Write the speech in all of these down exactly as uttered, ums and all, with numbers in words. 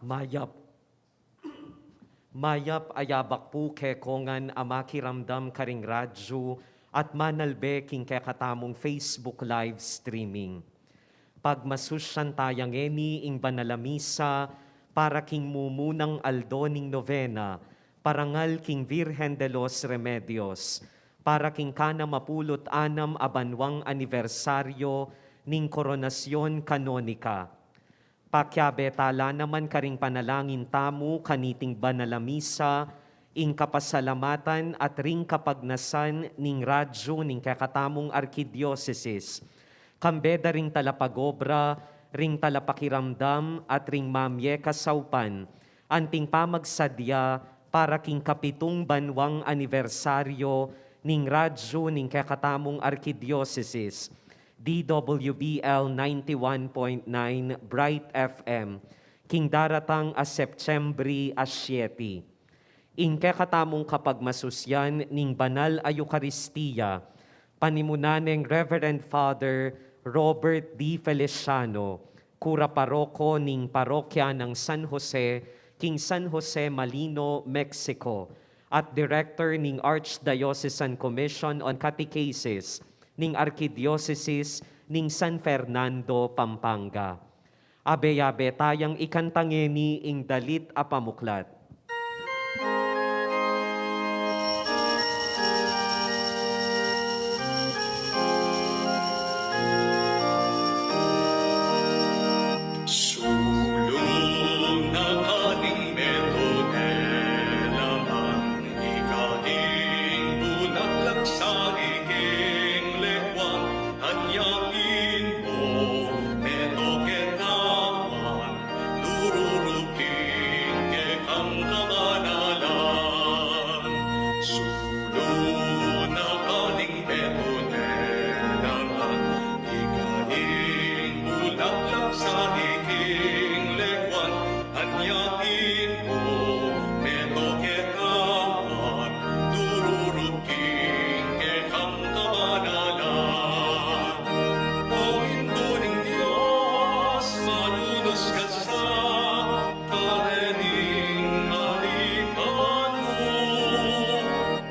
Mayap. Mayap a yabak pu kekongan a makiramdam karing radyu at manalbe king kekatamung Facebook live streaming. Pagmasusyan taya ngeni ing banal a misa para king mumunang aldo ning novena, parangal king Virgen de los Remedios, para king kanam a pulu't anam a banwang anibersaryo ning koronasyon kanonika. Pakiabe tala naman karing panalangin tamu kaniting banal a misa, ing kapasalamatan at ring kapagnasan ning radyu ning kekatamung arkidiosesis, kambe da ring talapagobra, ring talapakiramdam at ring mamie kasaupan, anting pamagsadya para king kapitung banwang anibersaryo ning radyu ning kekatamung arkidiosesis, D W B L ninety-one point nine Bright F M, king daratang a Septiembre a siyete. Ing kekatamung kapagmasusyan ning banal a Eukaristia, panimunan neng Reverend Father Robert D. Feliciano, kura paroko ning parokya nang San Jose, king San Jose Malino, Mexico, at Director ning Archdiocesan Commission on Catechesis ning Arkidiosesis ning San Fernando, Pampanga. Abe-abe tayang ikanta ngeni ing dalit a pamuklat. Sulu na ka ning metung e laman, ika ing bulaklak sa iking lekuan, anya pin pu metung e laman, dururut king kekang kabanalan. Sulu na ka ning metung e laman, ika ing bulaklak sa iking lekuan, anya pin pu metung e laman, dururut king kekang kabanalan. O Indu ning Dios, manunus ka sa karening alipan mu.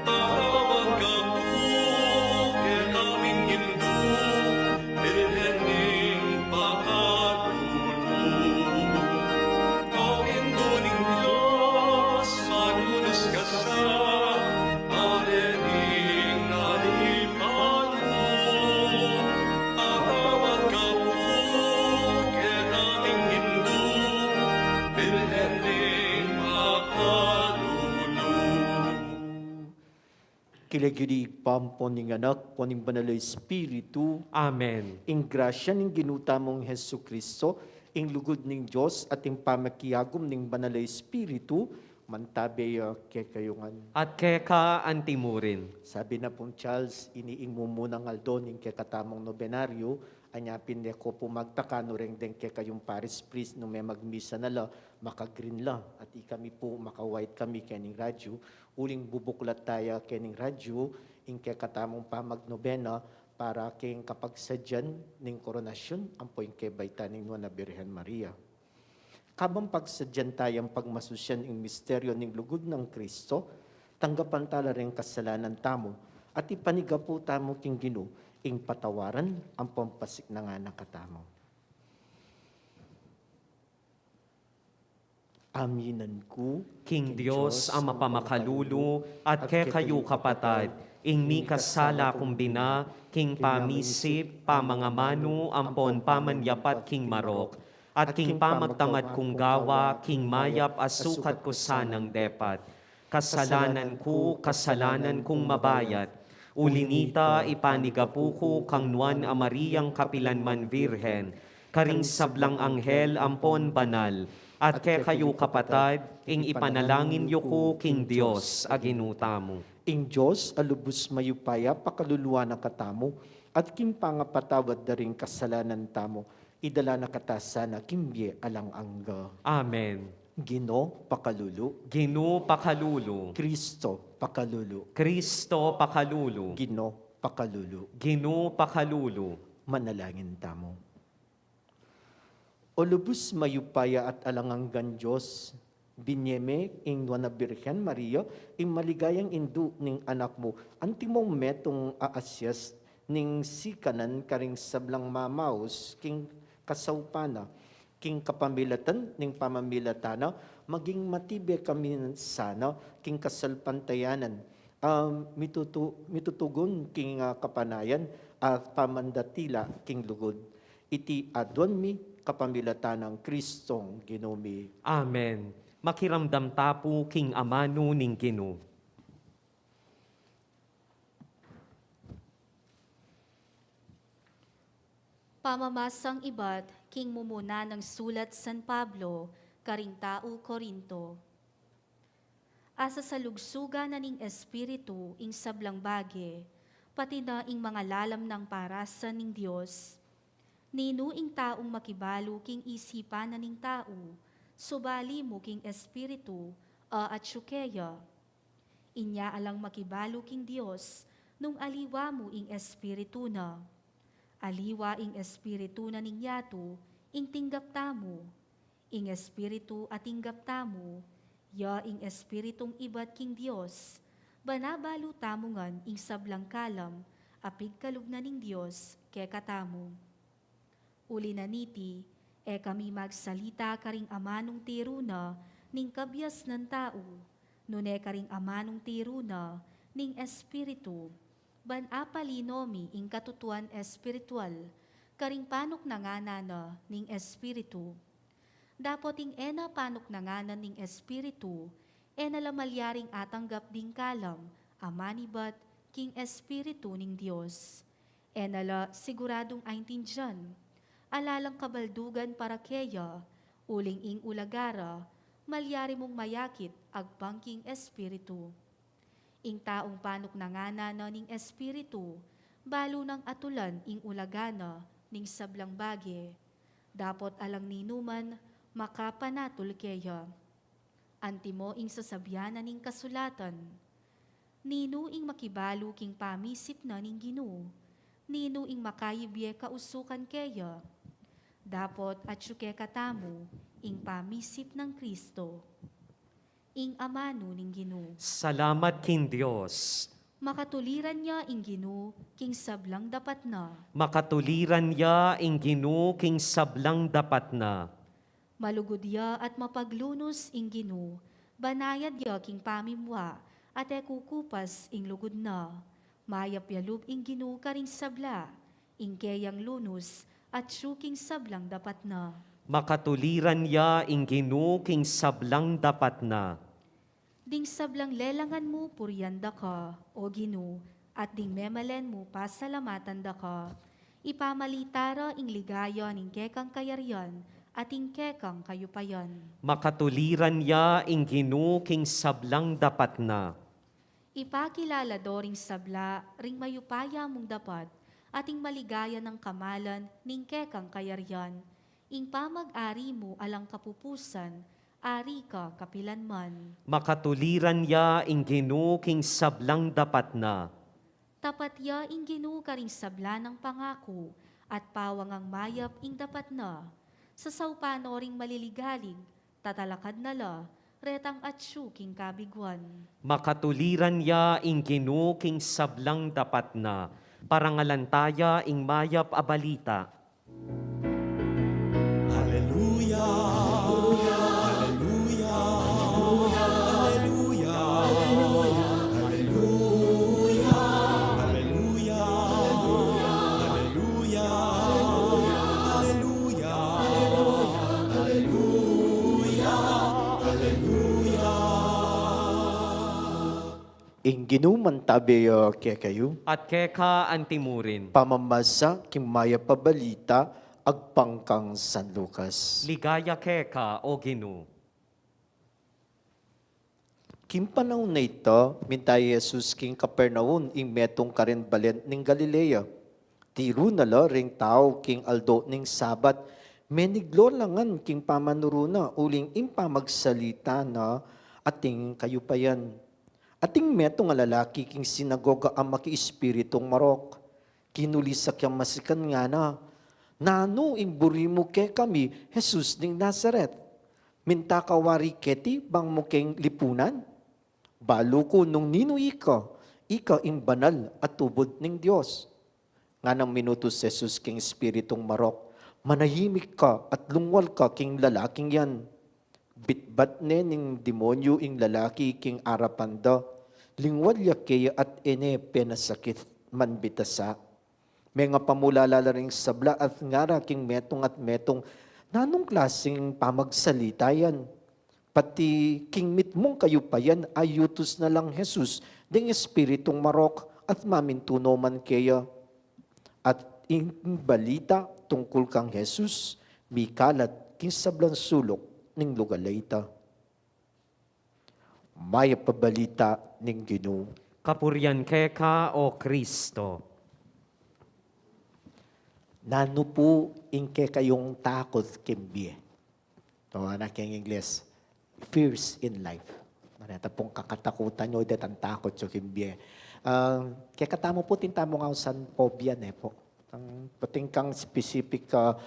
Tatawag ka pu kekaming Indu, Birhen ning pakalulu. O Indu ning Dios, manunus ka sa karening alipan mu. Tatawag ka pu kekaming Indu, Birhen ning pakalulu. King lagyu ning Ibpa, ampo ning Anak, ampo ning Banal a Espiritu. Amen. Ing grasya ning Ginu tamung Jesucristo, ing lugud ning Dios, at ing pamakiagum ning Banal a Espiritu, mantabe ya kekayu ngan. At keka antimurin. Sabyan na pung Charles, ini ing mumunang aldo ning kekatamung nobenaryo, anya pin e ko pu magtaka nung deng kekayung parish priest nung memagmisa na la, maka-green la, at ikami pu maka-white kami kening radyu, uling bubuklat taya kening radyu ing kekatamung pamagnobena para king kapagsadyan ning koronasyon ampo ing kebaitan ning Nuan a Birhen Maria. Kabang pagsadyan tayang pagmasusyan ing misteryo ning lugud nang Kristo, tanggapan tala ring kasalanan tamu, at ipanigapu tamu king Ginu ing patawaran ampong pasiknangan na katamu. Aminan ku king Dios a mapamakalulu, at kekayu kapatad, ing mikasala kung bina, king pamisip, pamangamanu, ampon pamanyapat king marok, at king pamagtamad kung gawa, king mayap a sukat ku sanang depat. Kasalanan ku, kasalanan kung mabayat. Uli nita, ipanigapu ku kang Nuan a Mariang kapilan man Virgen, karing sablang anghel ampon banal, at kekayu kapatad, ing ipanalangin yu ku king Dios a Ginu tamu. Ing Dios a lubus mayupaya pakaluluan na katamu, at king pangapatawad da ring kasalanan tamu, idala na kata sana king bie alang angga. Amen. Ginu, pakalulu. Ginu, pakalulu. Kristo, pakalulu. Kristo, pakalulu. Ginu, pakalulu. Ginu, pakalulu. Manalangin tamu. O lubus mayupaya at alang anggang Dios, binye me ing Nuan a Birhen Maria, ing maligayang indu ning Anak mu, antimong metung a asyas ning sikanan karing sablang mamaus king kasaupan na, king kapamilatan ning pamamilatan na, maging matibe kami sana king kasalpantayanan, a mitutu-, mitutugon king, ah, kapanayan at pamandatila king lugud. Iti aduan mi kapamilatan nang Kristong Ginu mi. Amen. Makiramdam ta pu king amanu ning Ginu. Pamamasang ibat king mumuna nang sulat San Pablo karing tau Corinto. Asasalugsugan na ning Espiritu ing sablang bage, pati na ing mangalalam nang parasan ning Dios. Ninu ing taung makibalu king isipan na ning tau, subali mu king Espiritu, a atyu keya? Inya alang makibalu king Dios, nung aliwa mu ing Espiritu na. Aliwa ing espiritu na ning yatu, ing tinggap tamu. Ing Espiritu a tinggap tamu, ya ing Espiritung ibat king Dios, ban abalu tamu ngan ing sablang kalam a pigkalub na ning Dios kekatamu. Uli na niti, e kami magsalita karing amanung tiru na ning kabiasnan tau, nune karing amanung tiru na ning Espiritu, ban apalino mi ing katutuan espiritual karing panuknangan na ning Espiritu. Dapot ing e na panuknangan na ning Espiritu, e na la malyaring atanggap ding kalam a manibat king Espiritu ning Dios. E na la siguradung aintindian, ala lang kabaldugan para keya, uling ing ulaga ra, malyari mung mayakit agpang king Espiritu. Ing taung panuknangan na ning Espiritu, balu nang atulan ing ulaga na ning sablang bage. Dapot alang ninuman makapanatul keya. Antimo ing sasabian na ning kasulatan, "Ninu ing makibalu king pamisip na ning Ginu? Ninu ing makayibye kausukan keya?" Dapot atyu kekatamu ing pamisip nang Kristo. Ing amanu ning Ginu. Salamat king Dios. Makatuliran ya ing Ginu king sablang dapat na. Makatuliran ya ing Ginu king sablang dapat na. Malugud ya at mapaglunus ing Ginu, banayad ya king pamimwa, at e kukupas ing lugud na. Mayap ya lub ing Ginu karing sabla, ing keyang lunus, atyu king sablang dapat na. Makatuliran ya ing Ginu king sablang dapat na. Ding sablang lelangan mu purian da ka, O Ginu, at ding memalen mu pasalamatan da ka. Ipamalita ra ing ligaya ning kekang kayarian at ing kekang kayupayan. Makatuliran ya ing Ginu king sablang dapat na. Ipakilala do ring sabla ring mayupaya mung dapat at ing maligaya nang kamalan ning kekang kayarian. Ing pamag-ari mu alang kapupusan, ari ka kapilanman. Makatuliran ya ing Ginu king sablang dapat na. Tapat ya ing Ginu karing sabla nang pangaku, at pawangang mayap ing dapat na. Sasaupan no ring maliligalig, tatalakad na la retang atyu king kabiguan. Makatuliran ya ing Ginu king sablang dapat na. Parangalan taya ing mayap a balita. Aleluya. Aleluya. Aleluya. Aleluya. Aleluya. Aleluya. Aleluya. Aleluya. Ing Ginu mantabe ya kekayu. At keka antimurin. Pamamasa king mayap a balita agpang kang San Lucas. Ligaya keka, O Ginu. King panaun a ita, minta i Jesus king Capernaum, ing metung karin balen ning Galilea. Tiru na la ring tau king aldo ning Sabat, meniglo la ngan king pamanuru na, uling ing pamagsalita na ating kayupayan. Ating metung a lalaki king sinagoga a maki espiritung marok. Kinulisak yang masikan, ngana, Nanu ing buri mu kekami, Jesus ning Nazaret? Minta ka wari keti bang mu keng lipunan? Balu ku nung ninu ika, ika ing banal a tubud ning Dios. Nganang minutus Jesus keng espiritung marok, manahimik ka at lungwal ka keng lalaking yan. Bitbat ne ning demonyu ing lalaki keng arapan da, lingwal ya keya at e ne penasakit man bitasa. Mengapamulala la ring sabla at ngara king metung at metung, nanung klasing pamagsalita yan? Pati king mitmung kayupayan, ayutus na lang Jesus ding espiritung marok at mamintu no man keya. At ing balita tungkul kang Jesus mikalat king sablang suluk ning lugal a ita. Mayap a balita ning Ginu. Kapurian keka, O Kristo. Nanu pu ing kekayung takut king bie? O, anak king Ingles, fears in life. Mareta pung kakatakutan yu, detang takut yu king bie. Ah, kekatamu pu atin tamung ausan phobia ne pu. Ang pating kang specific ka,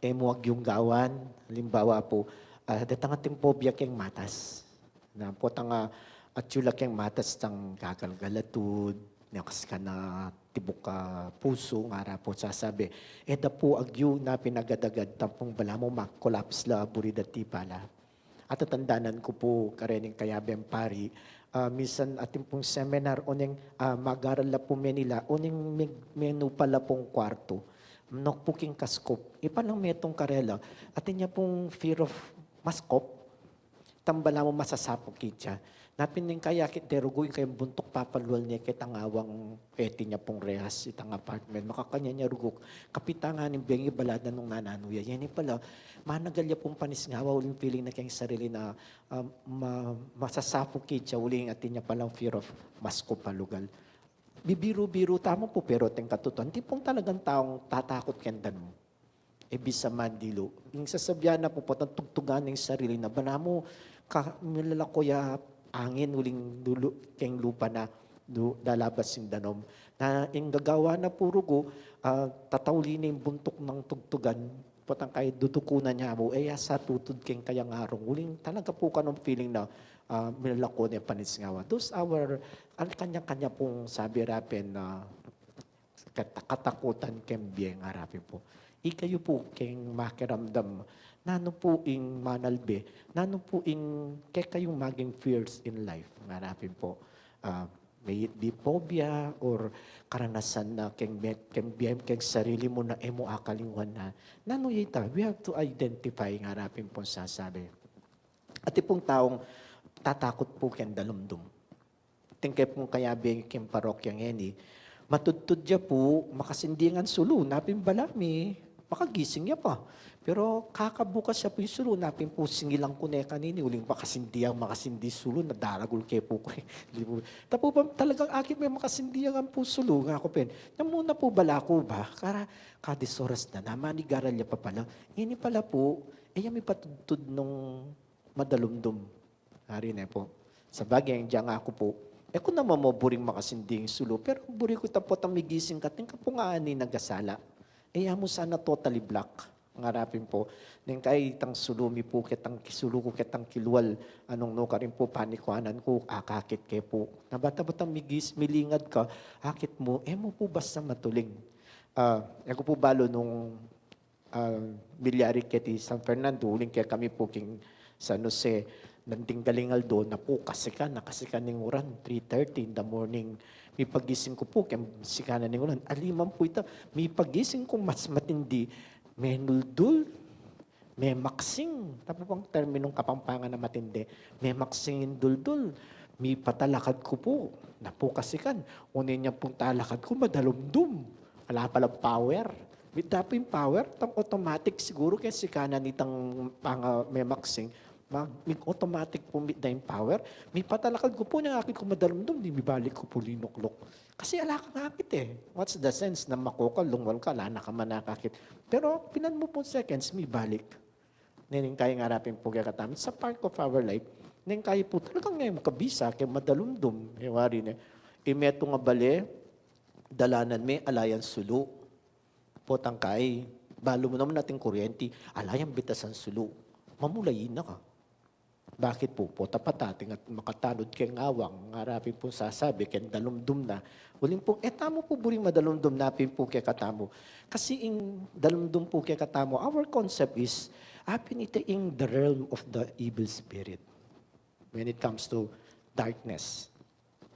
e mu agyung gawan, halimbawa pu, ah, detang ating phobia keng matas. Na potang, ah, atyu la keng matas tang gagalgal a tud, ne kasikan na tibuk a pusu, ngara pu sasabi, e da pu agyu na pinagad-agad tampung balamu ma-collapse la buri da tipa la. Atatandanan ku pu karening kayabeng pari, ah, minsan atin pung seminar, oneng, ah, mag-aral la pu Manila, oneng me-, menupa la pung kwartu. Manok pu king kaskop. Ipalang metung karela, atin ya pung fear of maskop. Tang balamu masasapu ke itya. Na pin ning kaya akit de rugu ing kayang buntuk papalual ne ketang awang, e, atin ya pung rehas, itang apartment. Makakanyan ya rugu. Kapita ngeni bengi baladan nung nananu ya. Yan pala, managal ya pung panisngawa uling feeling na keng sarili na, ah, ma-, masasapu ke itya uling atin ya palang fear of maskop a lugal. Bibiru-biru tamu pu, pero ating katutuan, atin pung talagang taung tatakut keng danum. E bisa man dilu. Ing sasabian na pu potang tugtugan ing sarili na, balamu ka, milalako ya angin uling dulu, keng lupa na du-, dalabas ing danum. Na ing gagawan na pu rugu, ah, tatauli ne ing buntuk nang tugtugan, potang kaya dudukunan ya mu, e ya sa tutud keng kayang arung. Uling talaga pu kanung feeling na, ah, milalako ne panisngawa. Those our, ang kanya-kanya pung sabi rapin na kat-, katakutan keng bie, ngara pin pu. Ikayu pu keng makiramdam, nanu pu ing manalbe, nanu pu ing kekayung maging fears in life, ngara pin pu. Ah, may it be phobia or karanasan na keng met-, keng bie, keng sarili mu na e mu akalingwan na. Nanu ya ita? We have to identify, ngara pin pung sasabi. Atin pung taung tatakut pu keng dalumdum. Atin ke pung kayabe keng parokya ngeni, matudtud ya pu, makasindi ya ngan sulu, na pin balamu, makagising ya pa. Pero kakabukas ya pu ing sulu, na pin pu singilan ku ne kanini, uling makasindi ya, makasindi sulu, na daragul ke pu ku. Libu. Tapu pa talagang akit me makasindi ya ngan pu sulu, ngaku pin. Namu na pu bala ku ba, kara, kadisoras na, namanigaral ya pa pala. Ini pala pu, e ya mipatudtud nung madalumdum. Ari ne pu. Sabagay, yang dyan aku pu, e ku naman maburing makasinding sulu, pero buri ku tapot ang migising ka, atin ka pung aani nagasala. E ya mu sana totally black. Ngara pin pu, neng kai itang sulu mi pu, ketang sulu ku, ketang kilual, anung nukarin pu, panikuanan ku, akakit ke pu. Na bata-batang migis-, milingad ka, akit mu, e mu pu basta matuling. Ah, e ku pu balu nung ah, milyari keti San Fernando, uling kekami pu king San Jose, nanding galing aldo na pu, kasikan, nakasikan ning uran, three thirty in the morning. Mipagising ku pu, keng sikanan ning uran, aliman pu ita, mipagising ku mas matindi, menuldul, memaksing, tapu pang terminong Kapampangan na matindi, memaksing ing duldul, mipatalakad ku pu, na pu kasikan, unin ya pung talakad ku, madalumdum, ala palang power. Mit da pu ing power, tang automatic siguru keng sikanan itang panga memaksing. Ma-, mig automatic pu mit da ing power. Mipatalakad ku pu, nung akit ku madalumdum, di mibalik ku pu linukluk. Kasi ala kang akit e. What's the sense na mako ka, lungwal ka, ala na ka man akakit. Pero pinan mu pung seconds, mibalik. Neng kai ngara pin pu kekatamu, sa part of our life, neng kai pu talagang e mu kabisa keng madalumdum, e wari ne. Imetung a bale, dalanan me, ala yang sulu. Potang kai, Balu mu naman ating kuryenti, ala yang bitasan sulu. Mamulayin na ka. Bakit pu? Pota pa tating at makatanud keng awang, ngara pin pung sasabi, keng dalumdum na. Uling pu, e tamu pu buri madalumdum na pin pu kekatamu. Kasi ing dalumdum pu kekatamu, our concept is, apin ita ing the realm of the evil spirit. When it comes to darkness,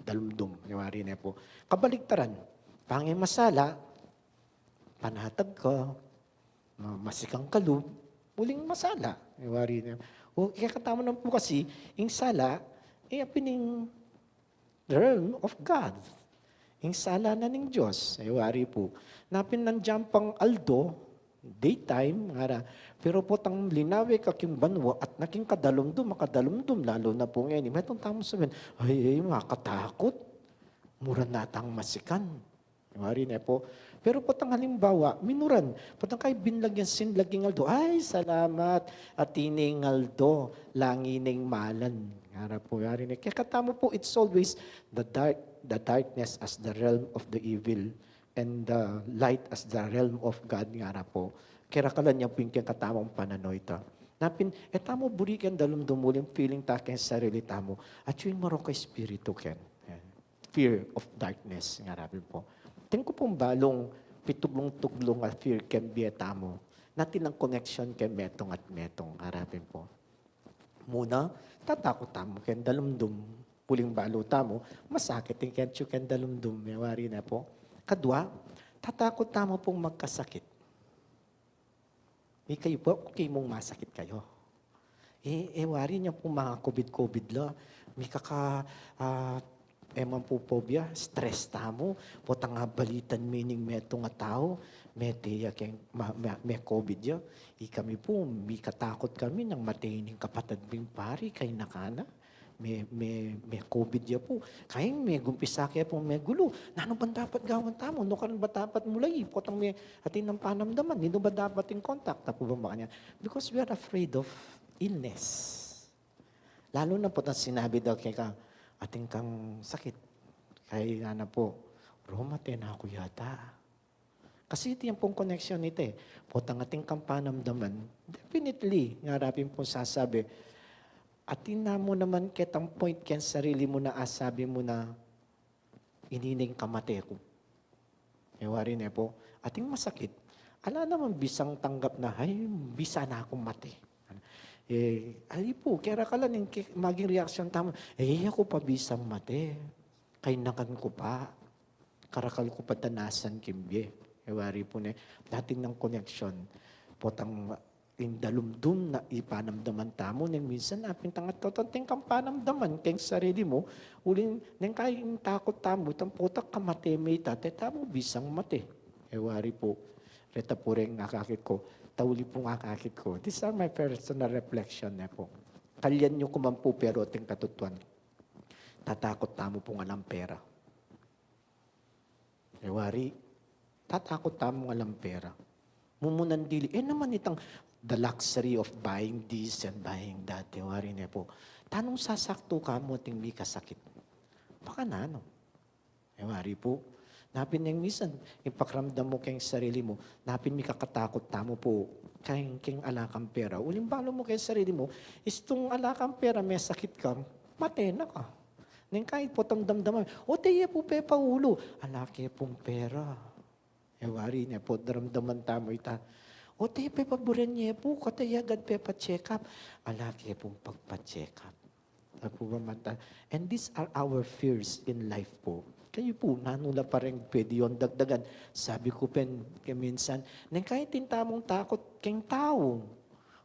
dalumdum, e wari ne pu. Kabaliktaran, pange masala, panatag ka, ma-, masikan ka lub, uling masala. E wari ne. O, kekatamu naman pu kasi, ing sala, e, apin ing realm of God. Ing sala na ning Dios, e wari pu. Napin nandiyan pang aldo, daytime, ngara. Pero potang linawe ka king banua at na king kadalumdum, makadalumdum, lalu na pu ngeni. Metung tamung sabyan, ay, ay, makatakut. Muran na tang masikan. Wari ne pu. Pero potang halimbawa, minuran, potang kay binlagyan sinlaging aldo. Ay, salamat, atin ing aldo, langi ning malan. Ngara pu, wari ne. Kekatamu pu, it's always the dark, the darkness as the realm of the evil and the light as the realm of God, ngara pu. Kerakalan ya pu ing kekatamung pananoy ta. Napin, e tamu buri keng dalumdum uling feeling ta keng sarili tamu. At yung marok a espiritu ken. Fear of darkness, ngara pin pu. Atin ku pung balung pituglung-tuglung a fear keng bie tamu. Atin lang connection keng metung at metung, ngara pin pu. Muna, tatakut tamu keng dalumdum. Uling balu tamu, masakit ing ketsu keng dalumdum, e wari ne pu. Kadua, tatakut tamu pung magkasakit. Ikayu pu, okay mung masakit kayu. E, e wari ne pung mga covid-covid la, mikaka, ah, e man pu phobia, stress tamu, potang abalitan me ning metung a tau, mete ya keng, ma-, ma-, me covid ya. Ikami pu, mikatakut kami nang mate ning kapatad ming pari, kayna kana. Me, me, me covid ya pu. Kayang megumpisa ke pung megulu. Nanu ban dapat gawan tamu? Nukarin ba dapat mulayi? Potang me atin nang panamdaman, ninu ba dapat ing contact? Apu ba makanyan? Because we are afraid of illness. Lalu na potang sinabi da keka, atin kang sakit. Kaya na pu, Roma, mate na ku yata. Kasi iti yang pung koneksyon ita e. Potang atin kang panamdaman, definitely, ngara pin pung sasabi, atin na mu naman ketang point keng sarili mu na asabi mu na, ini ne ing kamate ku. E wari ne pu, atin masakit. Ala naman bisang tanggap na, ay, bisa na kung mate. E, ali pu, kerakalan ing ke-, maging reaksyon tamu, e, aku pa bisang mate. Kainakan ku pa. Karakal ku pa tanasan king bie. E wari pu ne, atin nang koneksyon. Potang ing dalumdum na ipanamdaman tamu, neng minsan apin tang atin kang panamdaman keng sarili mu, uling neng kaya ing takut tamu, itang potang kamate me ita, e tamu bisang mate. E wari pu, reta pu reng akakit ku, tauli pung akakit ku. These are my personal reflection ne pu. Kalyan yu ku man pu, pero atin katutuan. Tatakut tamu pung alang pera. E wari, tatakut tamu ngan alang pera. Mumunan dili, e naman itang the luxury of buying this and buying that, e wari ne pu. Tanung sasaktu ka mu atin mikasakit. Baka nanu. E wari pu. Napin neng minsan, ing pakiramdam mu keng sarili mu, napin mikakatakut tamu pu, keng, keng ala kang pera. Uling balu mu keng sarili mu, istung ala kang pera, mesakit ka, mate na ka. Neng kaya potang damdaman, o, te ye pu pepaulu, ala ke pung pera. E wari ne pu, daramdaman tamu ita. O, te pepaburen ye pu, kata ye agad pepa-check up, ala ke pung pagpa-check up. Apu ba mata? And these are our fears in life pu. Kayu pu, nanu la pa reng pwede yung dagdagan? Sabi ku pin, keng minsan, neng kaya atin tamung takut keng tau.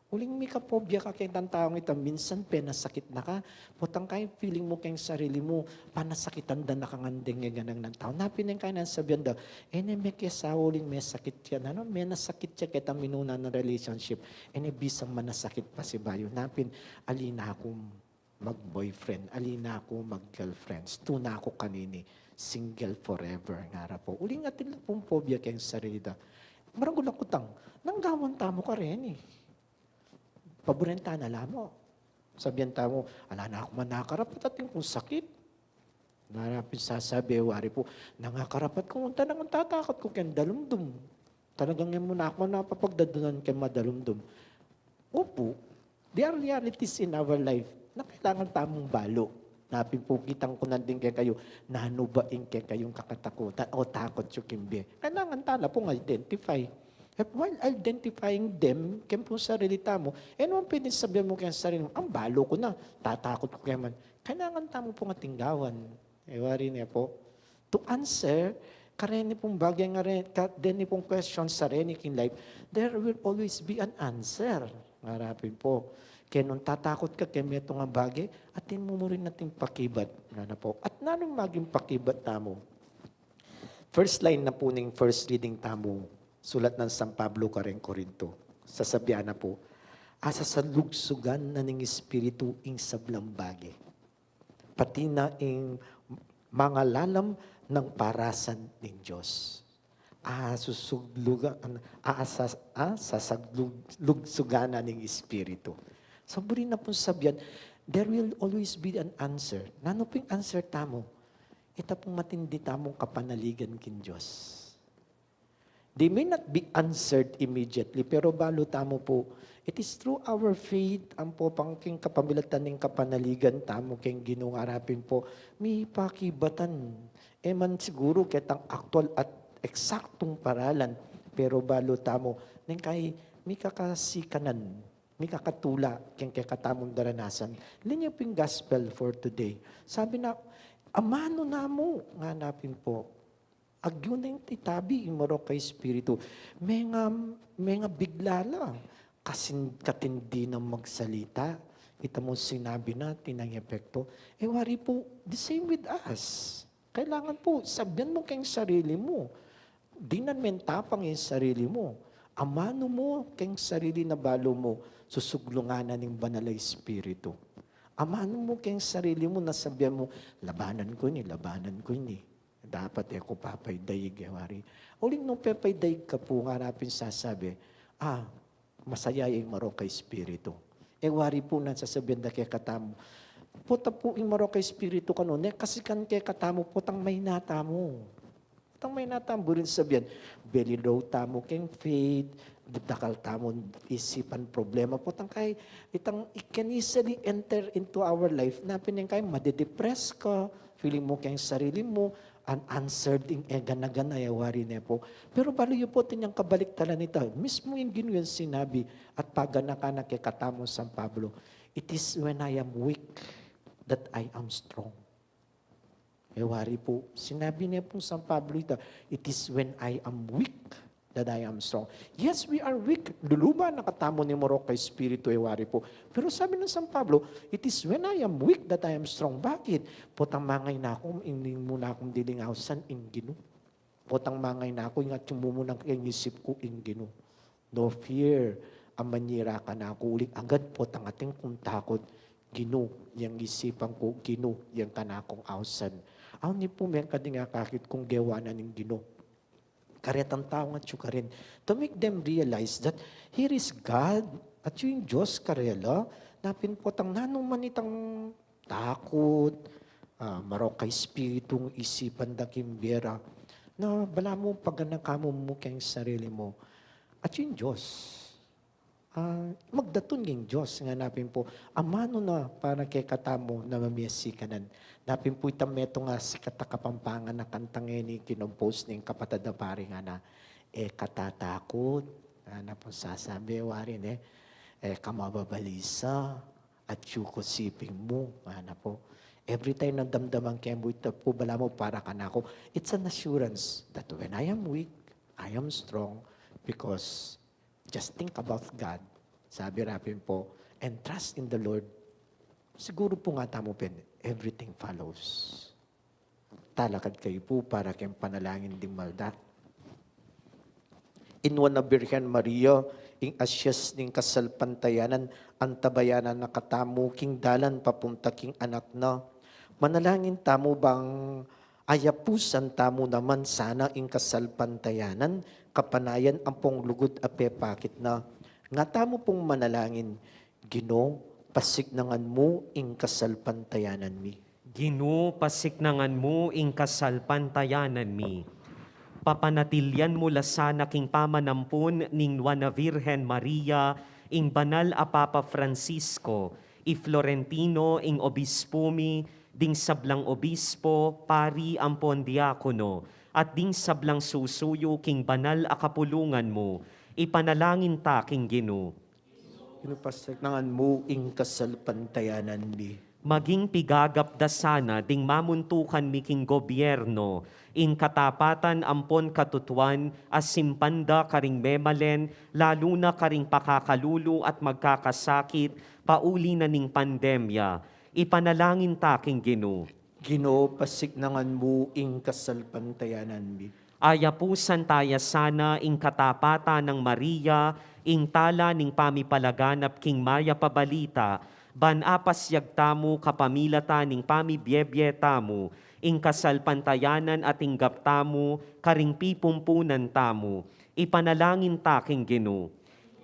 Uling mika-phobia ka keng taung ita, minsan penasakit na ka. Potang kaya feeling mu keng sarili mu, panasakitan da na ka ngan deng e ganang nang tau. Napin neng kaya nang sabian da, e ne mekiasawa uling mesakit ya, nanu, menasakit ya ketang minuna nang relationship. E ne bisang manasakit pasibayu. Napin, ali na ku mag-boyfriend, ali na ku mag-girlfriends, tuna ku kanini, single forever, ngara pu. Uling atin la pung phobia keng sarili da. Maragul a kutang, nanu gawan tamu kareni? Paburen ta na la mu. Sabian tamu, ala na ku man nakarapat atin kung sakit. Ngara pin sasabi, wari pu, nanu karapat ku, nanu tatakut ku keng dalumdum. Talagang yan muna ako napapagdadunan keng madalumdum. Opo, there are realities in our life na kailangan tamung balu. Napin pu, kitang ku na din kekayu, nanu ba ing kekayung kakatakutan o takut yu king bie? Kailangan tala pung identify. At while identifying them, keng pung sarili tamu, e naman pwedeng sabian mu keng sarili mu, "Ang balu ku na, tatakut ku keman." Kailangan tamu pung ating gawan. E wari ne pu, to answer kareni pung bage ngara, ka, deni pung question sa reni king life, there will always be an answer. Ngara pin pu, keng nung tatakut ka keng metung a bage, atin mu mu rin ating pakibat. Ngana pu. At nanung maging pakibat tamu? First line na pu ning first reading tamu, sulat nang San Pablo kareng Corinto. Sasabian na pu, asasalugsugan na ning Espiritu ing sablang bage, pati na ing mangalalam nang parasan ning Dios. Asusuglugan, asas, asasaglugsugan na ning Espiritu. So, buri na pung sabian, there will always be an answer. Nanu pung answer tamu? Ita pung matindi tamung kapanaligan king Dios. They may not be answered immediately, pero balu tamu pu, it is through our faith, ampo pang king kapamilatan ning kapanaligan tamu keng Ginu, ngara pin pu, mipakibatan. E man siguru ketang aktual at eksaktung paralan, pero balu tamu, neng kai mikakasikanan, mikakatula keng kekatamung daranasan. Linyaw pin gospel for today. Sabi na, amanu na mu, ngana pin pu. Agyu na ing itabi ing marok a espiritu. Menga, menga bigla la. Kasin katindi nang magsalita. Ita mu sinabi na, atin nang epekto. E wari pu, the same with us. Kailangan pu, sabian mu keng sarili mu. Dinan meng tapang ing sarili mu. Amanu mu keng sarili na balu mu, susuglungan na ning Banal a Espiritu. Amanu mu keng sarili mu na sabian mu, labanan ku ini, labanan ku ini. Dapat e ku papaidaig, e wari. Uling nung pepaidaig ka pu, ngara pin sasabi, ah, masaya ing marok a espiritu. E wari pu nang sasabian da kekatamu, pota pu ing marok a espiritu kanu, ne kasikan kekatamu, potang maina tamu. Potang maina tamu, buri nang sabian, belilaw tamu keng faith, dadakal tamu isipan problema. Potang kai, itang, it can easily enter into our life. Na pin ing kai, madedepress ka, feeling mu keng sarili mu, unanswered ing e gana-gana, e wari ne pu. Pero balu yu pu, atin yang kabaliktaran nita. Mismu ing Ginu yang sinabi at paganakan na kekatamu San Pablo, "It is when I am weak that I am strong." E wari pu, sinabi ne pung San Pablo ita, "It is when I am weak that I am strong." Yes, we are weak. Luluban na katamu ning marok a espiritu, e wari pu. Pero sabi nang San Pablo, "It is when I am weak that I am strong." Bakit? Potang mangaina ku, ing muna kung diling ausan ing Ginu. Potang mangaina ku, ing atyu mu muna king isip ku ing Ginu. No fear, a manyira kanaku, uling agad potang atin kung takut, Ginu yang isipan ku, Ginu yang kanakung ausan. Awan ni pu mengkading akakit kung gewa na ning Ginu. Karetang tau ngan atyu karin. To make them realize that here is God, atyu ing Dios karela, na pin potang nanu man itang takut, ah, marok a espiritung isipan da king bie ra, na balamu paganakan mu mu keng sarili mu, atyu ing Dios. Ah, magdatun ing Dios, ngana pin pu, amanu na para kekatamu na mamiasikanan. Na pin pu itang metung a sikat a Kapampangan a kanta ngeni, kinompose ning kapatad a pari, ngana, "E ka tatakut," ngana pung sasabi, wari ne, "e ka mababalisa, atyu ku siping mu," ngana pu. Every time na damdaman ke mu ita pu, balamu para kanaku, it's an assurance that when I am weak, I am strong, because just think about God. Sabi ra pin pu, and trust in the Lord. Siguru pu ngatamu pin, everything follows. Talakad kayu pu para keng panalangin ding malda. Inwan a Birhen Maria, ing asias ning kasalpantayanan, antabayanan na katamu king dalan papunta king anak na. Manalangin tamu bang ayapusan tamu naman sana ing kasalpantayanan, kapanayan ampong lugud a pepakit na. Ngatamu pung manalangin, Ginu, pasiknangan mu ing kasalpantayanan mi. Ginu, pasiknangan mu ing kasalpantayanan mi. Papanatilian mu la sana king pamanampun ning Nuan a Virgen Maria, ing banal a Papa Francisco, i Florentino, ing obispu mi, ding sablang obispo, pari, ampon diakono, at ding sablang susuyu king banal a kapulungan mu, ipanalangin ta king Ginu. Ginu, pasiknangan mu ing kasalpantayanan mi. Maging pigagap da sana ding mamuntukan mi king gobyerno, ing katapatan ampon katutuan, a simpan da karing memalen, lalu na karing pakakalulu at magkakasakit, pauli na ning pandemya. Ipanalangin ta king Ginu. Ginu, pasiknangan mu ing kasalpantayanan mi. Ayapusan taya sana ing katapatan nang Maria, ing tala ning pamipalaganap king mayap a balita, ban apasyag tamu kapamilatan ning pamibiebie tamu, ing kasalpantayanan a tinggap tamu karing pipumpunan tamu. Ipanalangin ta king Ginu.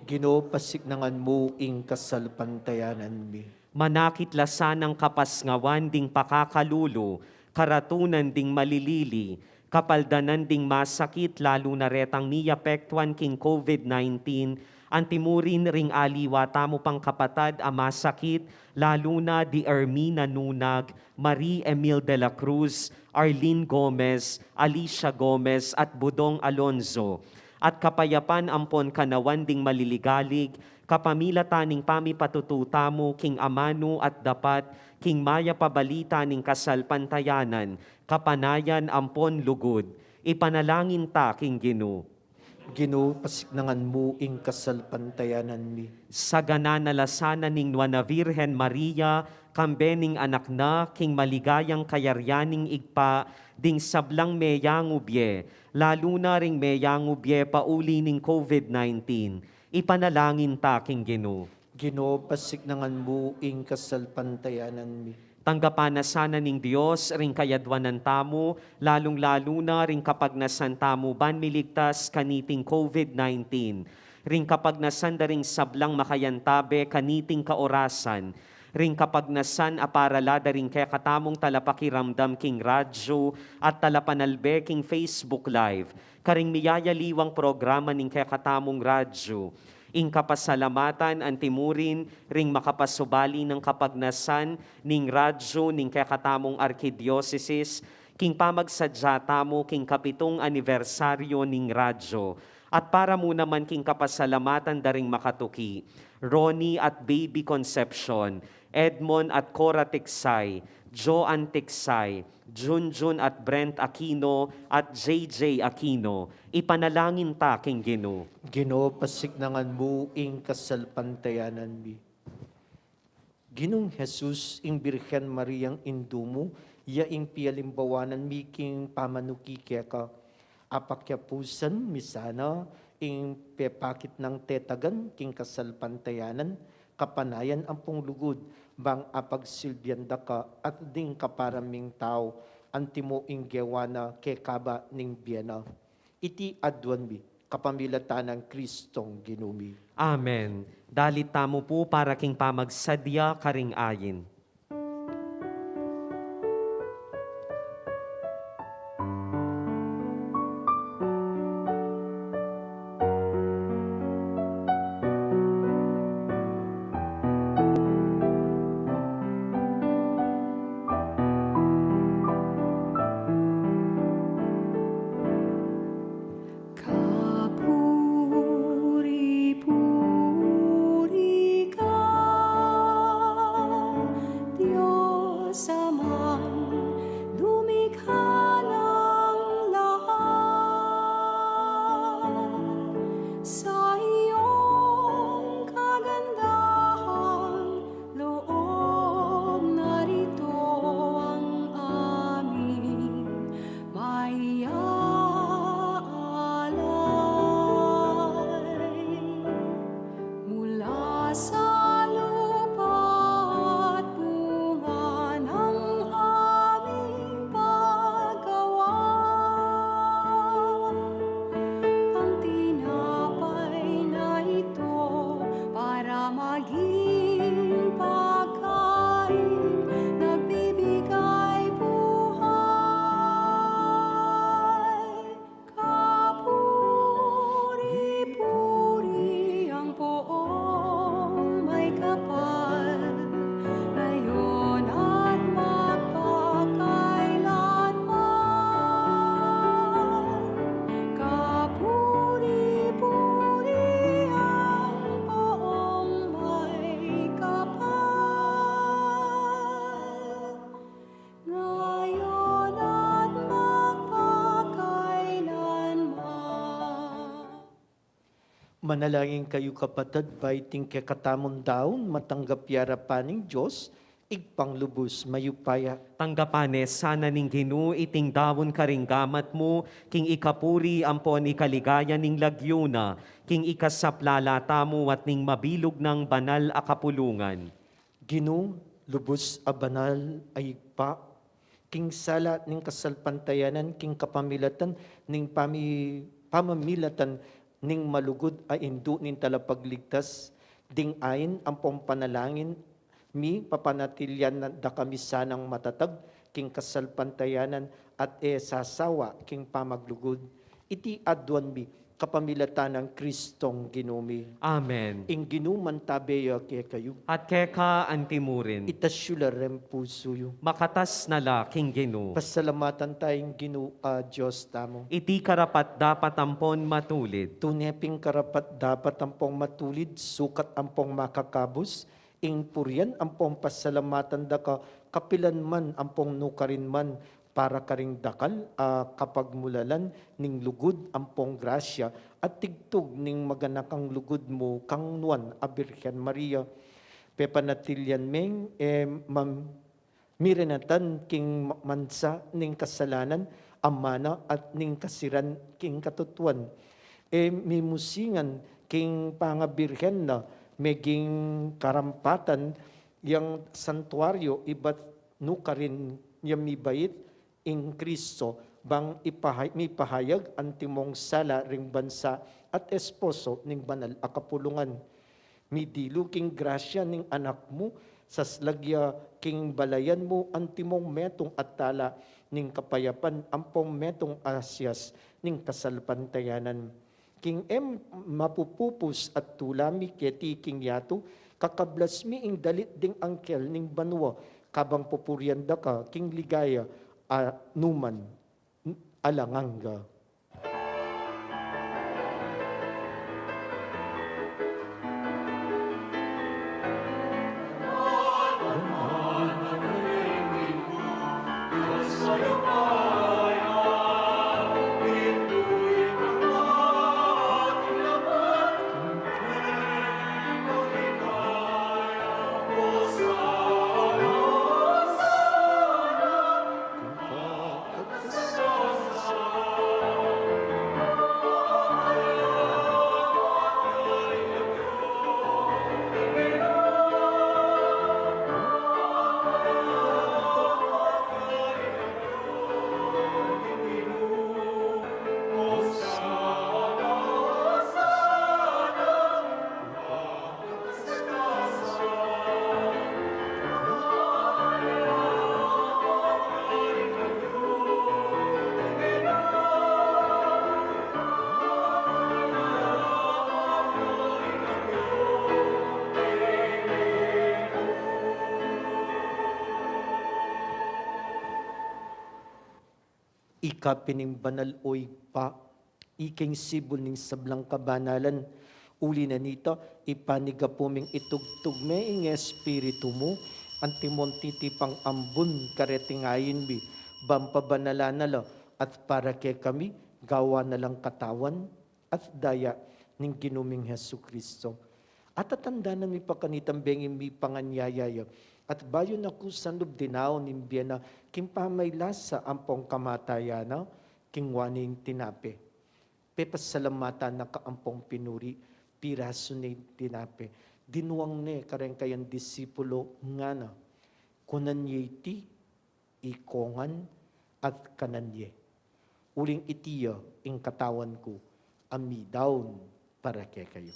Ginu, pasiknangan mu ing kasalpantayanan mi. Manakit la sanang kapasngawan ding pakakalulu, karatunan ding malilili, kapaldanan ding masakit, lalu na retang miapektuan king COVID nineteen, antimurin ring aliwa tamu pang kapatad a masakit, lalu na di Ermina Nunag, Marie Emil de la Cruz, Arlene Gomez, Alicia Gomez, at Budong Alonzo. At kapayapan ampon kanawan ding maliligalig, kapamilatan ning pamipatutu tamu king amanu at dapat, king mayap a balita ning kasalpantayanan, kapanayan ampon lugud. Ipanalangin ta king Ginu. Ginu, pasiknangan mu ing kasalpantayanan mi. Sagana na la sana ning Nuan a Virgen Maria, kambe ning anak na, king maligayang kayarian ning Ibpa, ding sablang meyangu bie, lalu na ring meyangu bie pauli ning COVID nineteen. Ipanalangin ta king Ginu. Ginu, pasiknangan mu ing kasalpantayanan mi. Tanggapan na sana ning Dios ring kayadwanan tamu, lalung-lalu na ring kapagnasan tamu ban miligtas kaniting COVID nineteen. Ring kapagnasan da ring sablang makayantabe kaniting kaorasan. Ring kapagnasan a para la da ring kekatamung talapakiramdam king radyu at talapanalbe king Facebook Live, karing miyayaliwang programa ning kekatamung radyu. Ing kapasalamatan antimurin ring makapasubali nang kapagnasan ning radyu ning kekatamung arkidiosesis, king pamagsadya tamu king kapitung anibersaryu ning radyu. At para mu naman king kapasalamatan da ring makatuki, Ronnie at Baby Concepcion, Edmond at Cora Tiksay, Joan Tiksay, Junjun at Brent Aquino, at J J Aquino. Ipanalangin ta king Ginu. Ginu, pasiknangan mu ing kasalpantayanan mi. Ginung Jesus, ing Birhen Mariang indu mu, ya ing pialimbawanan mi king pamanuki keka. Apakyapusan mi sana ing pepakit nang tetagan king kasalpantayanan, kapanayan ampong lugud, bang apagsilbian da ka at ding kaparan ming tau, antimo ing gewa na kekaba ning bie na. Iti aduan mi, kapamilatan nang Kristong Ginu mi. Amen. Dalit tamu pu para king pamagsadya karing ayin. Kapuri-puri ka, Manalangin kayu, kapatad, ba iting kekatamung daun matanggap ya arapan ning Dios, Ibpang lubus mayupaya. Tanggapan ne sana ning Ginu iting daun karing gamat mu, king ikapuri ampon ikaligaya ning lagyu na, king ikasaplala tamu at ning mabilug nang banal a kapulungan. Ginu, lubus a banal a Ibpa, king sala ning kasalpantayanan, king kapamilatan ning pami-, pamamilatan ning malugud a Indu ning Talapagligtas, ding ain ampong panalangin mi, papanatilian da kami sanang matatag king kasalpantayanan at e sasawa king pamaglugud. Iti aduan mi kapamilatan nang Kristong Ginu mi. Amen. Ing Ginu mantabe ya kekayu. At keka antimurin. Itas yu la ring pusu yu. Makatas na la king Ginu. Pasalamatan taya ing Ginu a Dios tamu. Iti karapat-dapat ampon matulid. Tune pin karapat-dapat ampong matulid, sukat ampong makakabus, ing purian ampong pasalamatan da ka kapilan man ampong nukarin man, para karing dakal a kapagmulalan ning lugud ampong grasya at tigtug ning maganakang lugud mu kang Nuan a Birhen Maria. Pepanatilian meng e mam-, mirinatan king ma-, mansa ning kasalanan a mana at ning kasiran king katutuan. E mimusingan king pangabirhen na meging karampatan yang santuario ibat nukarin ya mibait ing Kristo bang ipahay-, mipahayag antimong sala ring bansa at esposo ning banal a kapulungan. Midilu king grasya ning Anak mu, saslag ya king balayan mu antimong metung a tala ning kapayapan ampong metung a sias ning kasalpantayanan. King e mapupupus a tula mi keti king yatu, kakablas mi ing dalit ding angkel ning banua, kabang pupurian da ka king ligaya a numan alang angga. Ika pin ing banal, o Ibpa, ika ing sibul ning sablang kabanalan. Uli na nita, ipanigapu ming itugtug me ing Espiritu mu antimong titipang ambun kareting ain mi, ban pabanalan na la at para kekami gawan na lang katawan at daya ning Ginu ming Jesucristo. At tatandanan mi pa kanitang bengi mipanganyaya ya, at bayu na ku sanlub dinaun ing bie na king pamaylasa ampong kamatayan na, kinua ne ing tinape, pepasalamatan na ka ampong pinuri, pirasu ne ing tinape, dinuang ne kareng kayang disipulo, ngana, kuanan ye iti, ikongan at kanan ye. Uling iti ya ing katawan ku a midaun para kekayu.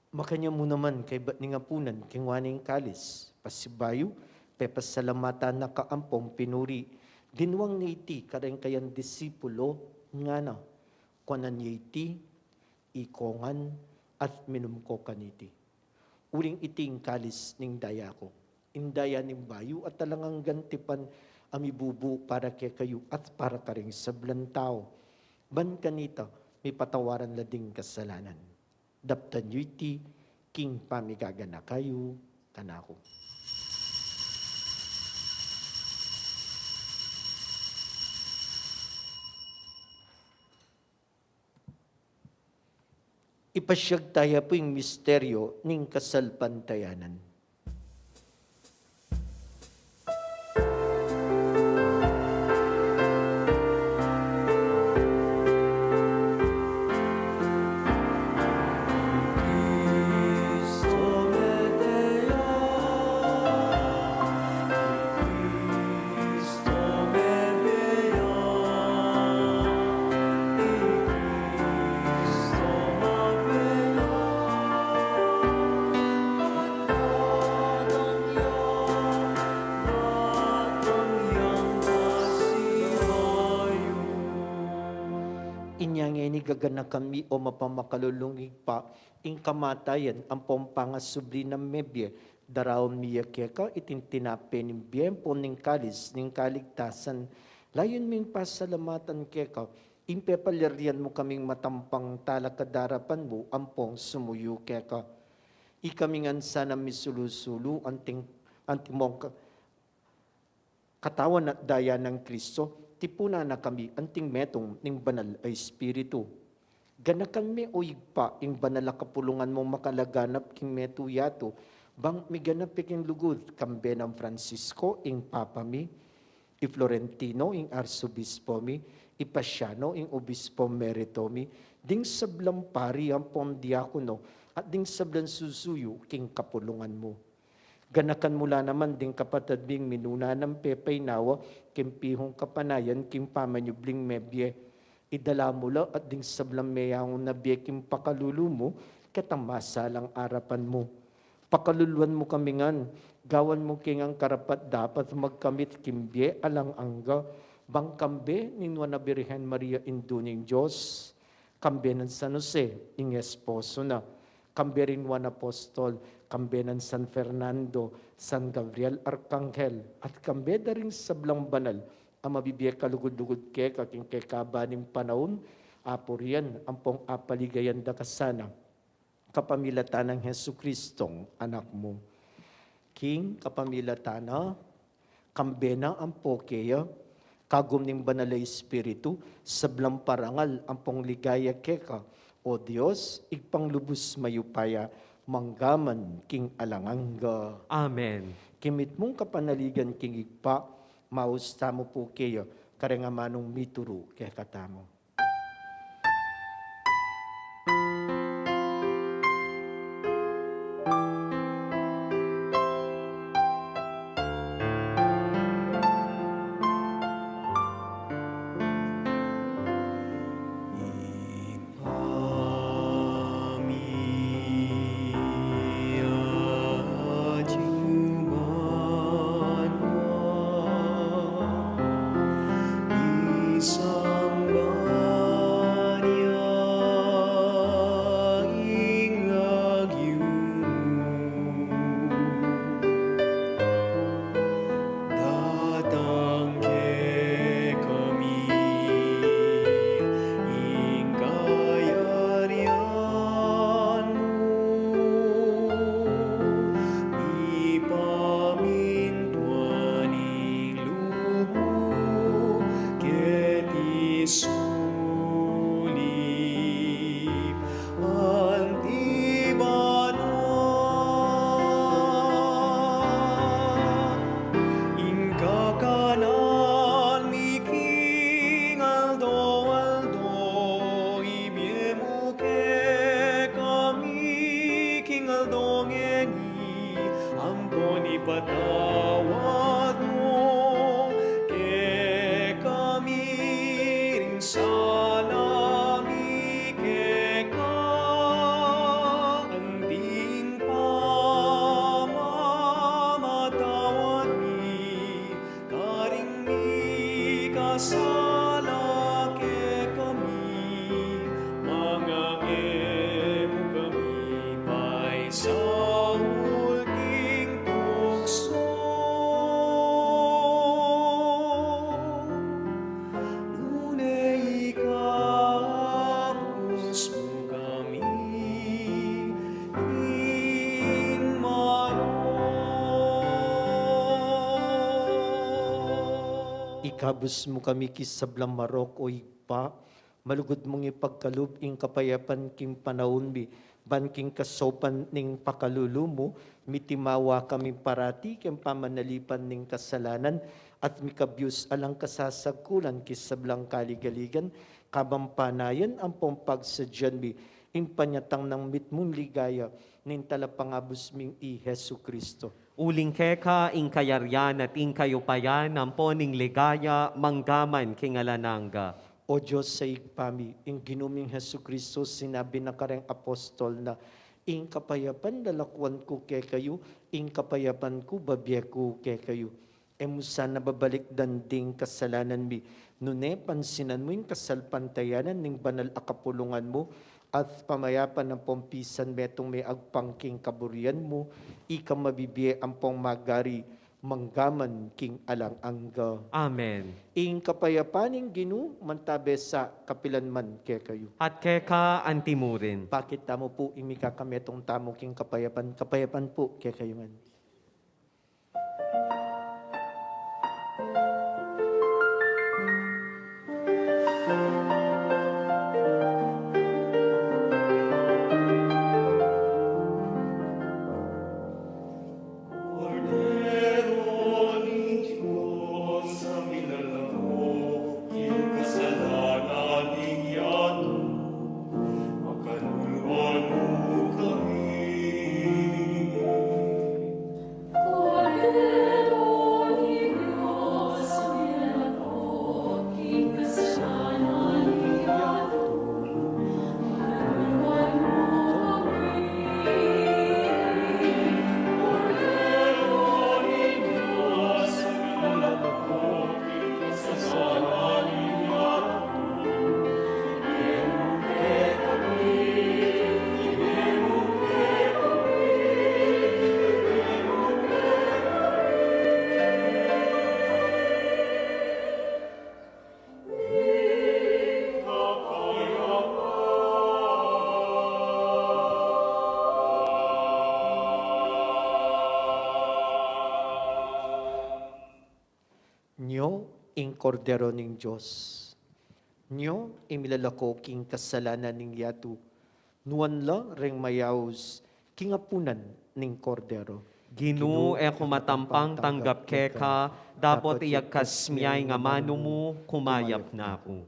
Makanyan mu naman kaybat ning apunan, kinua ne ing kalis, pasibayu pepasalamatan na ka ampong pinuri, dinuang ne iti kareng kayang disipulo, ngana, kuanan ye iti, ikongan at minum ko kaniti. Uling iti ing kalis ning daya ku, ing daya ning bayu at alang anggang tipan, a mibubu para kekayu at para karing sablang tau. Ban kanita mipatawaran la ding kasalanan. Daptan yu iti king pamigaganaka yu kanaku. Ipasiag taya pu ing misteryo ning kasalpantayanan. Inya ngeni gaganakan mi, o mapamakalulung Ibpa, ing kamatayan ampong pangasubli nang mebie, daraun mi ya keka iting tinape ning bie ampong ning kalis ning kaligtasan. Layun ming pasalamatan keka ing pepalyarian mu kaming matampang talakad arapan mu ampong sumuyu keka. Ikami ngan sana misulu-sulu anting, antimong ka-, katawan at daya nang Kristo, tipunan na kami anting metung ning Banal a Espiritu. Ganakan me, o Ibpa, ing banal a kapulungan mung makalaganap king metung yatu, bang miganap ya king lugud, kambe nang Francisco, ing Papa mi, i Florentino, ing Arsobispo mi, i Pasiano, ing Obispo Emerito mi, ding sablang pari ampong diakono, at ding sablang susuyu king kapulungan mu. Ganakan mu la naman ding kapatad ming minuna nang pepainawa king pihung kapanayan king pamanyubling mebie. Idala mu la at ding sablang meyangu na bie king pakalulu mu, ketang masalang arapan mu. Pakaluluan mu kami ngan, gawan mu ke ngan karapat-dapat magkamit king bie alang angga, bang kambe ning Nuan a Birhen Maria, Indu ning Dios, kambe nang San Jose, ing esposo na, kambe ring Nuan a Apostol, kambe nang San Fernando, San Gabriel Arkanghel, at kambe da ring sablang banal a mabibie kalugud-lugud keka king kekaba ning panaun, apurian ampong apaligayan da ka sana kapamilatan nang Jesucristong Anak mu. King kapamilatan na, kambe na ampo keya, kagum ning Banal a Espiritu, sablang parangal ampong ligaya keka, o Dios, Ibpang lubus mayupaya, mangga man king alang angga. Amen. King mitmung kapanaligan king Ibpa, maus tamu pu keya, kareng amanung mituru kekatamu. Datang kekami ing kayarian mu, mipamintuan ing lub mu keti sulip anti banua. Ing kakanan mi king aldo-aldo ibie mu kekami king aldo ngeni, ampon ipatawad mu kekami ring sala mi keka, anting pamamatawad mi karing mikasala kekami, manga e mu kami paisaul king tuksu, nune ikabus mu kami king marok. Ikabus mu kami king sablang marok, o Ibpa, Malugud mung ipagkalub ing kapayapan king panaun mi, ban king kasaupan ning pakalulu mu, mitimawa kami parati king pamanalipan ning kasalanan, at mikabyus alang kasasagkulan king sablang kaligaligan, kabang panayan ampong pagsadyan mi ing panyatang nang mitmung ligaya ning Talapangabus ming i Jesucristo. Uling keka ing kayarian at ing kayupayan ampon ing ligaya mangga man king alang angga. O Dios a Ibpa mi, ing Ginu ming Jesucristo sinabi na kareng apostol na, "Ing kapayapan lalakuan ku kekayu, ing kapayapan ku babie ku kekayu." E mu sana babalikdan ding kasalanan mi, nune pansinan mu ing kasalpantayanan ning banal a kapulungan mu, at pamayapan ampong pisan metung meagpang king kaburian mu, ika mabibie ampong magari mangga man king alang angga. Amen. Ing kapayapan ning Ginu mantabe sa kapilan man kekayu. At keka antimurin. Pakit tamu pu ing mikakametung tamu king kapayapan, kapayapan pu kekayu ngan. Kordero ning Dios, a milalako king kasalanan ning yatu, pakaluluan mu kami. Kordero ning Dios, a milalako king kasalanan ning yatu, Nyo ing Kordero ning Dios. Nyo ing milalako king kasalanan ning yatu. Nuan la reng mayaus king apunan ning Kordero. Ginu, e ku matampang tanggap keka, dapot iyagkas mu ya ing amanu mu, kumayap na ku.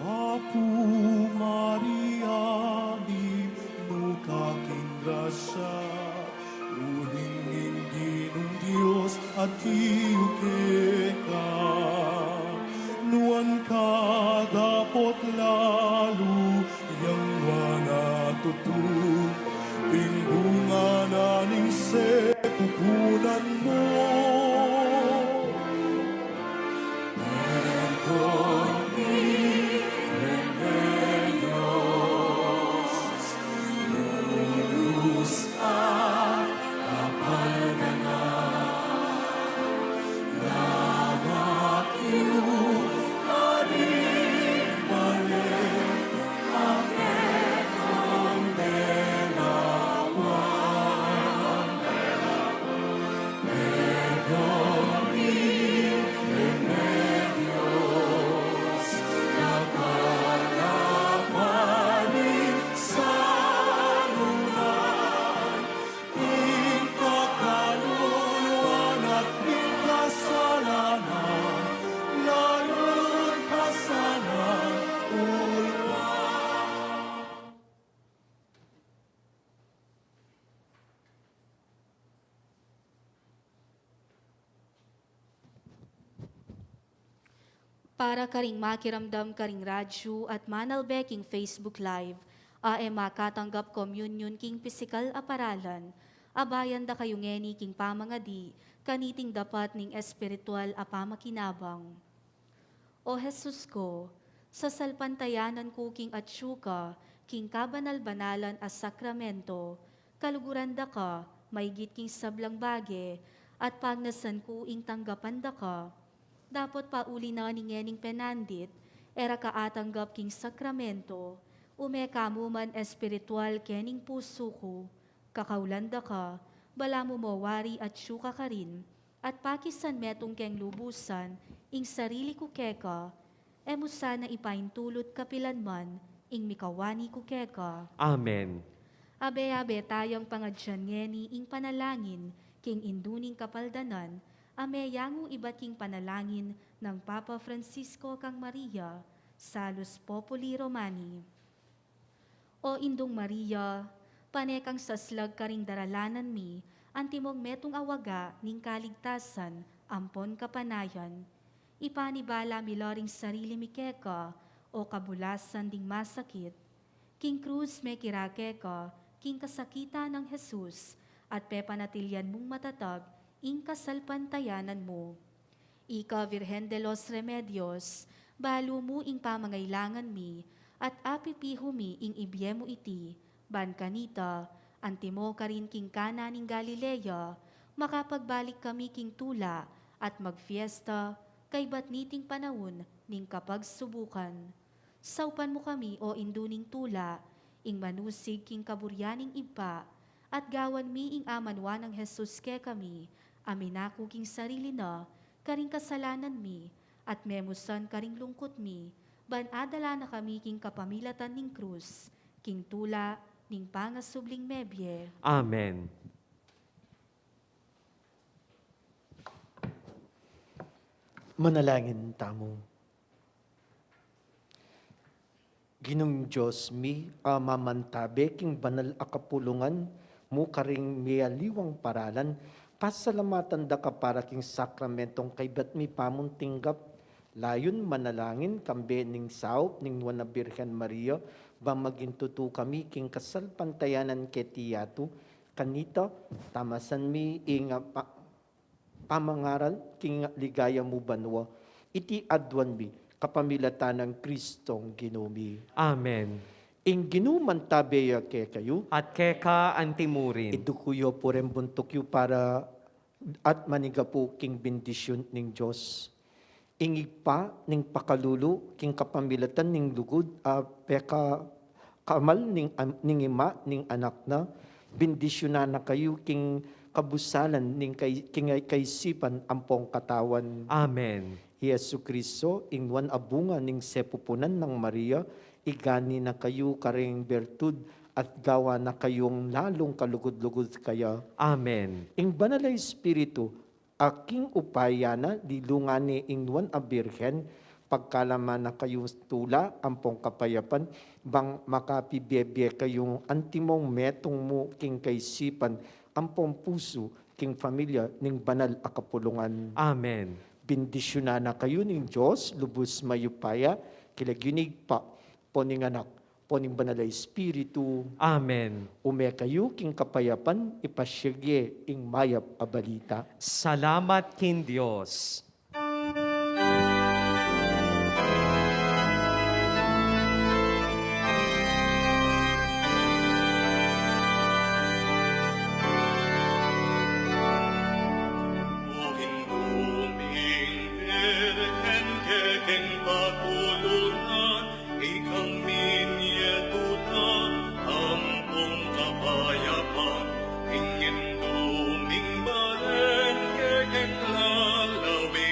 Apu Maria, mipnu ka king grasya, uling ing Ginung Dios atiu keka. Nuan ka dapot lalu yang nuan a tutu, ing bunga na ning setubunan mu. Para karing makiramdam karing radyu at manalbe king Facebook Live, a e makatanggap komunyon king pisikal a paralan, abayan da kayu ngeni king pamangadi kaniting dapat ning espiritual a pamakinabang. O Jesus ku, sasalpantayanan ku king atyu ka king kabanal-banalan a sakramento, kaluguran da ka maigit king sablang bage, at pagnasan ku ing tanggapan da ka. Dapot pauli na ning ngening penandit, e ra ka atanggap king sakramento, ume ka mu man espiritual kening pusu ku, kakaulan da ka, balamu mo wari atyu ka karin, at pakisan metung keng lubusan ing sarili ku keka, e mu sana ipaintulut kapilan man ing mikawani ku keka. Amen. Abe-abe tayang pangadyan ngeni ing panalangin king Indu ning Kapaldanan, a meyangu ibat king panalangin nang Papa Francisco kang Maria, Salus Populi Romani. O Indung Maria, pane kang saslag karing daralanan mi, antimong metung a waga ning kaligtasan ampon kapanayan. Ipanibala mi la ring sarili mi keka, o kabulasan ding masakit. King krus mekirake ka king kasakitan nang Jesus, at pepanatilian mung matatag ing kasalpantayanan mu. Ika, Virgen de los Remedios, balu mu ing pamangailangan mi, at apipihu mi ing ibie mu iti, ban kanita, antimo karin king Cana ning Galilea, makapagbalik kami king tula, at magfiesta, kaybat niting panaun ning kapagsubukan. Saupan mu kami, o Indu ning tula, ing manusig king kaburian ning Ibpa, at gawan mi ing amanwa nang Jesus kekami, a minaku king sarili na, karing kasalanan mi, at memusan karing lungkut mi, ban adala na kami king kapamilatan ning krus, king tula ning pangasubling mebie. Amen. Manalangin tamu. Ginung Dios mi, a mamantabe king banal a kapulungan mu karing mialiwang paralan, pasalamatan da ka para king sakramentong kaybat mi pamuntinggap. Layun manalangin kambe ning saup ning Nuan a Birhen Maria, bang maging tutu kami king kasalpantayanan keti yatu. Kanita, tamasan mi ing, ah, pa-, pamangaral king ligaya mu banua. Iti aduan mi kapamilatan nang Kristong Ginu mi. Amen. Ing Ginu mantabe ya kekayu. At keka antimurin. Iduku yu pu ring buntuk yu para at manigapu king bendisyun ning Dios. Ing Ibpa ning pakalulu, king kapamilatan ning lugud a peka kamal ning am-, ning Ima, ning Anak na, bendisyunan na kayu king kabusalan ning kay-, king kaisipan ampong katawan. Amen. I Jesu Kristo, ing nuan a bunga ning sepupunan nang Maria, igani na kayu karing bertud at gawa na kayung lalung kalugud-lugud kaya. Amen. Ing Banal a Espiritu, a king upaya na, lilungan ne ing nuan a Birhen, pagkalaman na kayu tula ampong kapayapan, bang makapibie-bie kayung antimong metung mu king kaisipan ampong pusu king familia ning banal a kapulungan. Amen. Bendisyunan na kayu ning Dios, lubus mayupaya, king lagyu ning Ibpa, ampo ning Anak, ampo ning Banal a Espiritu. Amen. Ume kayu king kapayapan, ipasiag ye ing mayap a balita. Salamat king Dios. Ikang minyetuta, ampong kapayapan, ing Indu ming balen, kekeng lalawi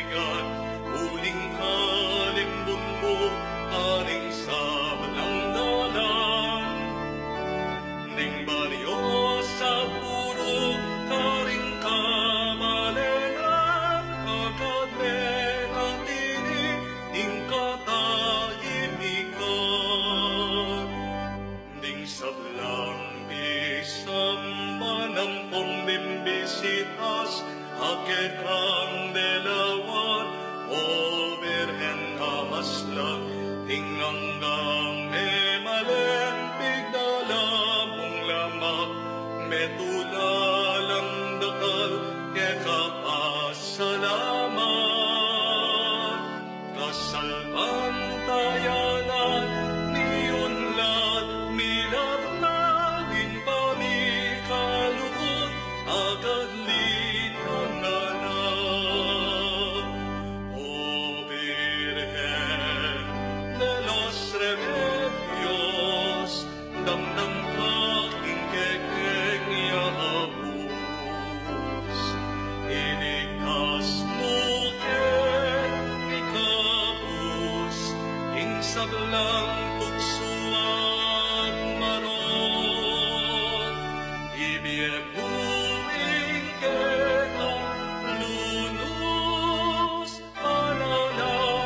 Ing anggang e malempig da la mung lamak, metula lang dakal keka pasalamat. Kasalpantayanan, miunlad, milaglag, ing pamikalugud, agad linangan na. O Birhen de los Remedios, damdam ka king kekeng ya abus, iligtas mu ke, ikabus ing sablang